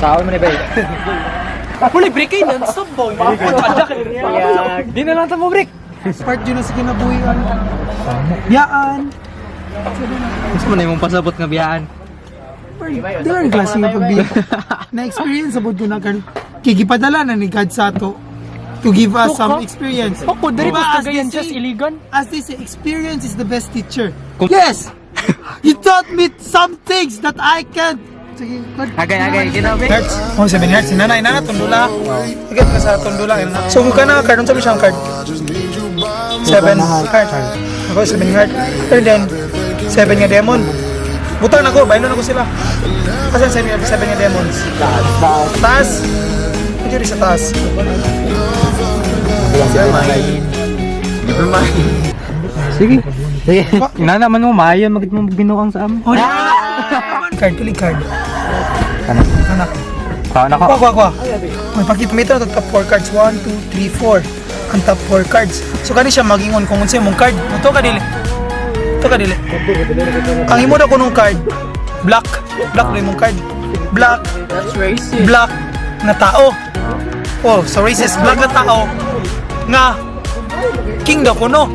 Saon man eh, bay. Wala break kay non-stop boy. Di na lang ta mo break. Part yun na sa kinabuhi ano. Biyaan. Gusto mo na imong pasabot nga biyaan. Dili klase nga pagbiya. Na-experience about ko na karon. Kay gipadala na ni God sa ato to give us some experience. Ako, diri Diba, ko as they Cagayan just say- iligan. As they say, experience is the best teacher. Yes! You taught me some things that I can't. Sige, God. Agay, agay, ginabi. Hertz. Oh, 7 hertz. Nana, inana, tundula. Agad ka sa tundula. So, kung ka na card, unsa man siyang card? 7 heart. Ako, 7 heart. And then, 7 nga demon. Butang na ko, bailon ako sila. Asan 7 nga demons? Taas. Pwede rin sa taas. Sige. Sige. Inana man mo maayo magit mo binuang sa amo. Oh, card, tulig card. Ano? Anak. Kaon ako. Kuha, kuha, kuha. May pakita mo ito, top 4 cards. 1, 2, 3, 4. Ang top 4 cards. So, kani siya magingon kung unsa imong card. Ito ka dili. Ito ka dili. Ang imo na kunong card, black. Black na imong card. Black. That's racist. Black na tao. Oh, so racist. Black na tao. Nga, king daw kuno.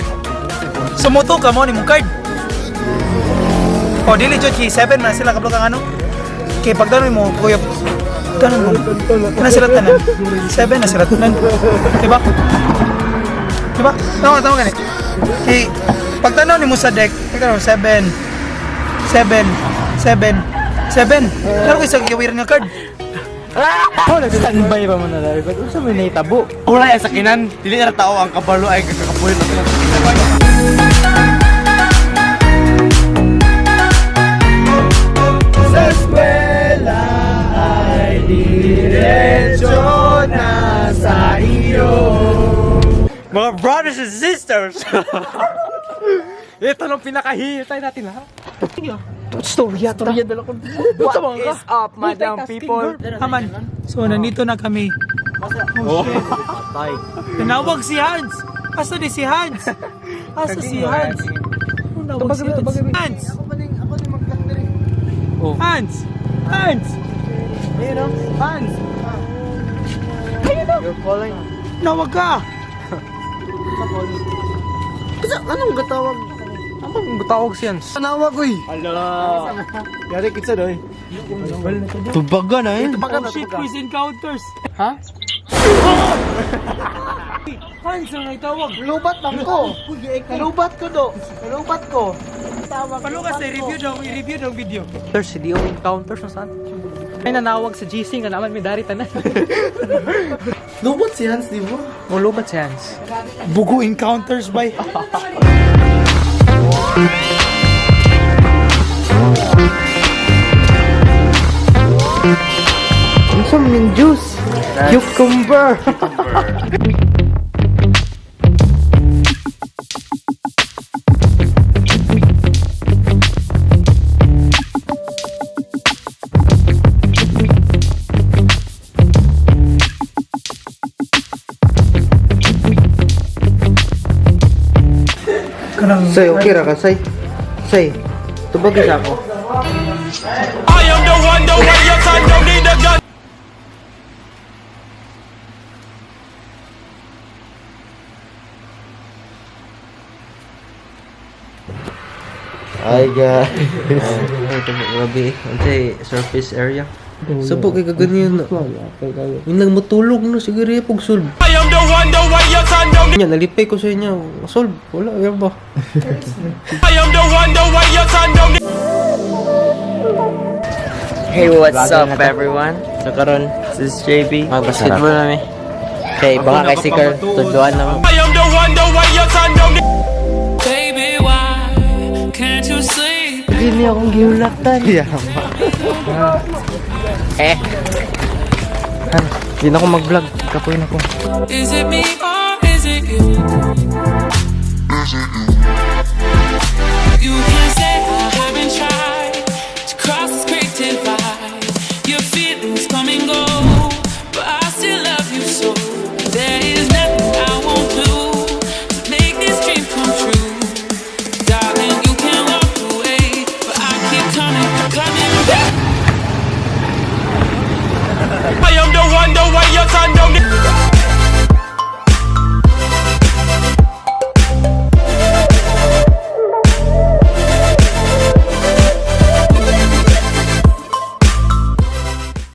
So, moto ka mo ni imong card. Oh, dili jud kay 7 man sila kablok ang ano. Kay pagdanoy mo, kuya, tanan mo. Na sila tanan. 7 na sila tanan. Diba? Diba? Tama, tama gani. Kay pagtanaw nimo sa deck, pagtanaw 7 7 7 7. Pero kay sa giwiran nga card. Oh, nag-standby pa mo na dahil. Ba't unsa may nahitabo? Wala ay sakinan, dili na tao ang kabalo ay kakapuhin na sila. Mga brothers and sisters! Ito nang pinakahihintay natin ha. Storya dala ko. What is up, madam people? Haman. So nandito na kami. Oh, shit. Tinawag si Hans. Asa di si Hans? Asa si Hans? Tinawag si Hans. Hans. Oh. Hans. Hans. Hans. You're calling. Nawag ka. Kasi anong gatawag? Ang tawag si Hans. Tanawag oy. Ala. Yari kitsa doy. Tubaga na eh. Oh shit, quiz encounters. Ha? Hans ang nagtawag. Lubat lang ko. Lubat ko do. Lubat ko. Palukas eh, review daw, i-review daw video. Encounters, hindi yung encounters na saan. Ay nanawag sa GC nga naman may dari tanan. Lubat si Hans, di ba? Mulubat si Hans. Bugo encounters by. Unsa man juice? Cucumber. Kanang Say, okay ra ka, say. Say, tubag isa ako. I am the one, the way your son don't need a gun. Hi guys. Grabe, unsay surface area. Subo kay kaganyan. Yun lang matulog no siguro pag solve. I am the one, the way your son don't need. Nya nalipay ko sa inyo. Solve, wala yan ba? I am the one, the way your son don't need. Hey, what's up everyone? So karon, this is JB. Mag-basketball na mi. Kay baka kay si Carl, tudloan na mo. I am the one, the way your son don't need. Baby, why can't you sleep? Hindi akong gihulatan. Eh, Hindi na ako mag-vlog. Kapoy na ko. Is it me or is it you? You can say I haven't tried to cross this great divide. Your feelings come and go, but I still love you so. There is nothing I won't do to make this dream come true. Darling, you can walk away, but I keep coming, coming back. wonder why your son don't.